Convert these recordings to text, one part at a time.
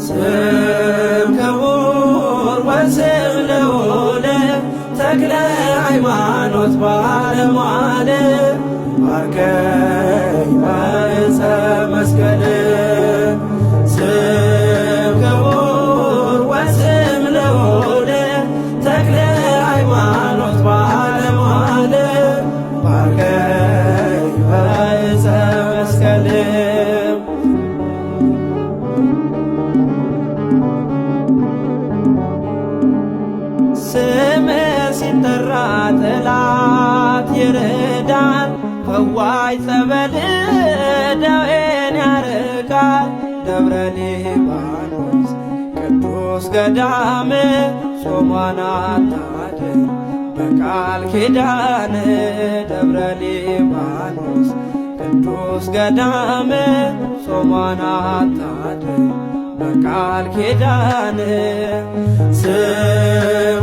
ስም ክቡር ወስም ልዑል ተክለ ሃይማኖት ባለሟል ባርከኝ በዕፀ መስቀል። ስም ክቡር ወስም ልዑል ተክለ ሃይማኖት ባለሟል ባርከኝ በዕፀ መስቀል። ስም ሲጠራ ጠላት ይርዳል፣ ፈዋይ ጸበል ደዌን ያርቃል። ደብረ ሊባኖስ ቅዱስ ገዳም ጾሟን አታድር በቃል ኪዳን። ደብረ ሊባኖስ ቅዱስ ገዳም ጾሟን አታድር በቃል ኪዳን። ስም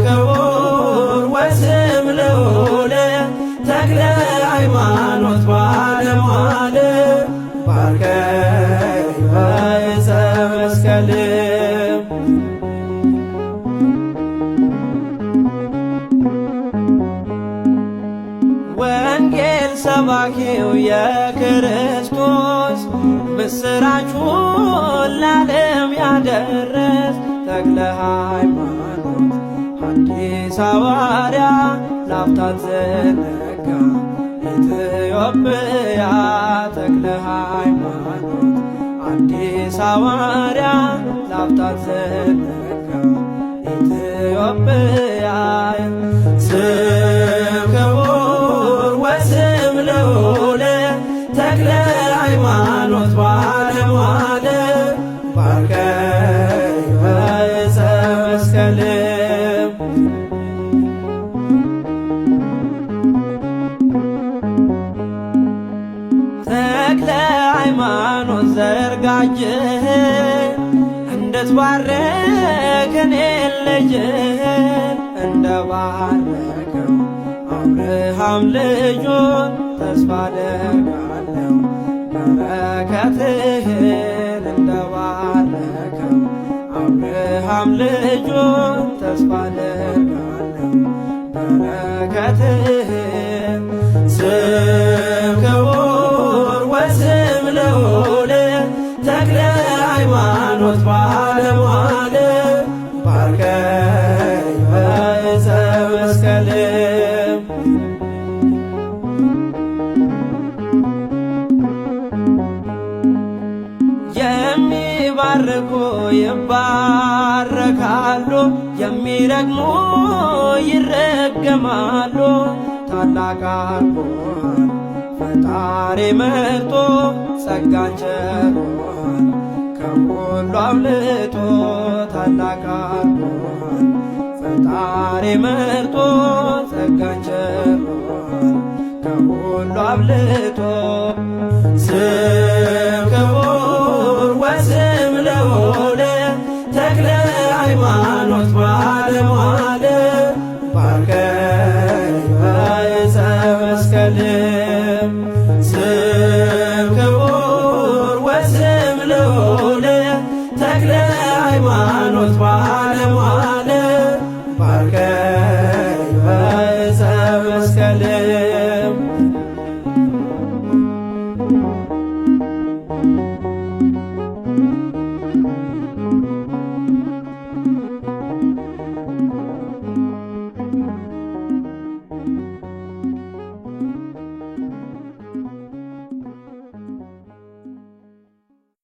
ክቡር ወስም ልዑል ተክለ ሃይማኖት ባለሟል ባርከኝ በዕፀ መስቀል። ወንጌል ሰባኪው የክርስቶስ ምስራቹን ለዓለም ያደረስ ተክለ ሃይማኖት ሐዲስ ሐዋርያ ላፍታት ዘነጋ ኢትዮጵያ። ተክለ ሃይማኖት አዲስ ሐዋርያ ላፍታት ዘነጋ ኢትዮጵያ። ስም ክቡር ወስም ልዑል ተክለ ሃይማኖት ባለሟል ባርከኝ በዕፀ መስቀል። ተክለ ሃይማኖት ዘርጋጅህ እንድትባርክ እኔን ልጅህን እንደ ባረከው አብርሃም ልጁን ተስፋ አደርጋለሁ በረከትህን። እንደ ባረከው አብርሃም ልጁን ተስፋ አደርጋለሁ በረከትህን። ስም ክቡር ወስም ልዑል ተክለ ሃይማኖት ባለሟል ባርከኝ በዕፀ መስቀል። የሚባርኩ ይባረካሉ፣ የሚረግሙ ይረገማሉ። ታላቅ አርጎሃል ፈጣሪ መርጦ ጸጋን ቸሮሃል ከሁሉ አብልጦ። ታላቅ አርጎሃል ፈጣሪ መርጦ ጸጋን ቸሮሃል ከሁሉ አብልጦ። ስም ክቡር